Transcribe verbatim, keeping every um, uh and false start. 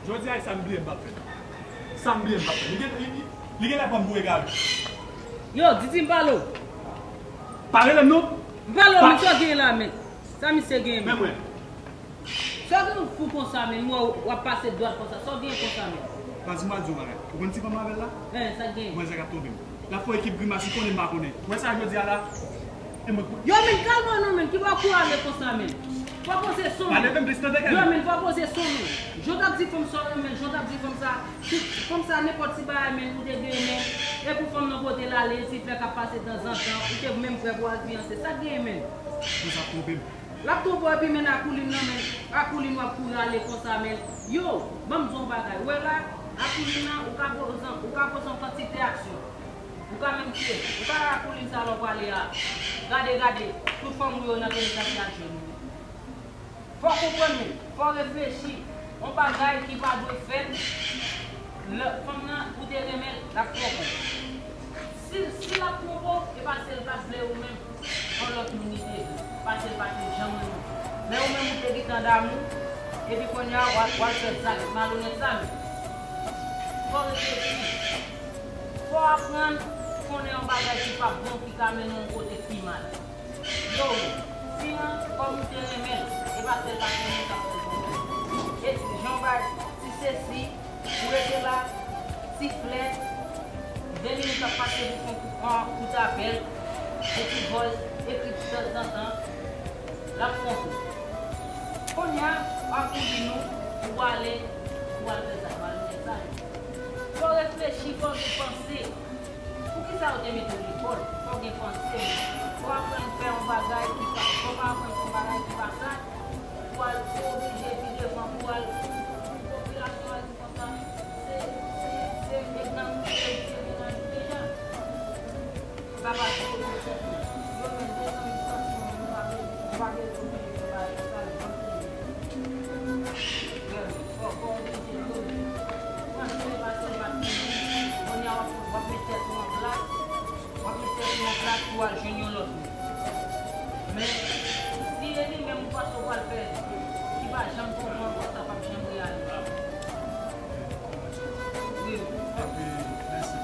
Jodi a, sa m bliye m p ap fè. Sa m bliye m p ap fè. Li gen, li, li, li gen lè pran m pou egare. Yo, Didi, m pale w. Pa rele m non. M pale w, men sa w gen la, men. Sa misye gen, men. Men mwen. Sa w gen fou konsa, men. M wè w ap pase dwat konsa. Sa w gen konsa, men. Baz, m pral di w bagay. Ou konn ti fanm avè l la? Hein, sa gen. Mwen, sa k ap twonpe m. L ap fè ekip grimas, li konnen m pa konnen. Ou wè sa jodi a la? E mwen pou Yo, men, kalme w non, men. Ki bò kou ale konsa, men? Fò poze son, men. Pa leve m plis tande, Kevin. Yo, men, fò poze son, men. Jan w t ap di fanm sa, men, jan w t ap di fanm sa, si fanm sa, nenpòt ti bagay, men, ou te gen, men. E pou fanm nan pote l ale, ti flè k ap pase tanzantan, ou te menm prè pou al fiyanse. Sa k gen, men? Mwen sa twonpe m. L ap twonpe w epi men Akoulin nan, men Akoulin w ap kouri ale konsa, men yo, ban m di w yon bagay. Ou wè la, Akoulin nan, ou ka poze, ou ka poze yon kantite aksyon. Ou ka menm tiye. Ou ka wè Akoulin sa lè w prale a. Gade, gade, tout fanm ou yo nan penitansye ap jwenn ou. Fò w konprann, men, fò w reflechi. Yon bagay ki pa dwe fèt, lè fanm nan, ou te renmen l, l ap twonpe w. Si, si l ap twonpe w, e paske l pa t vle ou menm. Yon lòt moun li te vle. Paske l pa t janm renmen w. Men ou menm ou te gentan damou, epi kounye a w al, w al fè zak malonèt sa, men. Fò w reflechi. Fò w aprann konnen yon bagay ki pa bon ki ka mennen w yon kote ki mal. Yo, fi an, kòm ou te renmen l, e paske l pa t renmen w, sa fè l twonpe w. E jan w bay ti sesi, ou rete la, ti flè, ven minit ap pase pou fè yon kout, yon kout apèl, yon ti voice, ekri tanzantan, l ap twonpe w. Kounye a, w ap oubli nou, ou ale, ou al fè zak malonèt sa yo. Fò w reflechi, fò w gen panse. Poukisa yo te mete w lekòl? Fò w gen panse, men. Fò w aprann fè yon bagay ki pa, fò w pa aprann fè yon bagay ki pa sa. Pou al, pou oblije pi devan, pou al, pou popilasyon al di konsa, se, se, se nèg nan nou, se, se mennaj ou deja. Sa pa ti kote tèt nou. Yo menm de zanmi santi nou, nou pa vle, nou pa vle di nou bagay sa, nou pa vle. Frè m, fò, fò w oblije di nou. Franchman, e pa sèl pa ti moun. Kounye a w ap, w ap met tèt ou an plas. W ap met tèt ou an plas pou w al jwenn yon lòt moun. Men, si e li menm ou panse w pral fè, ki pa janm twonpe w ankò, sa p ap janm reyalize. Wi. Anpil mèsi.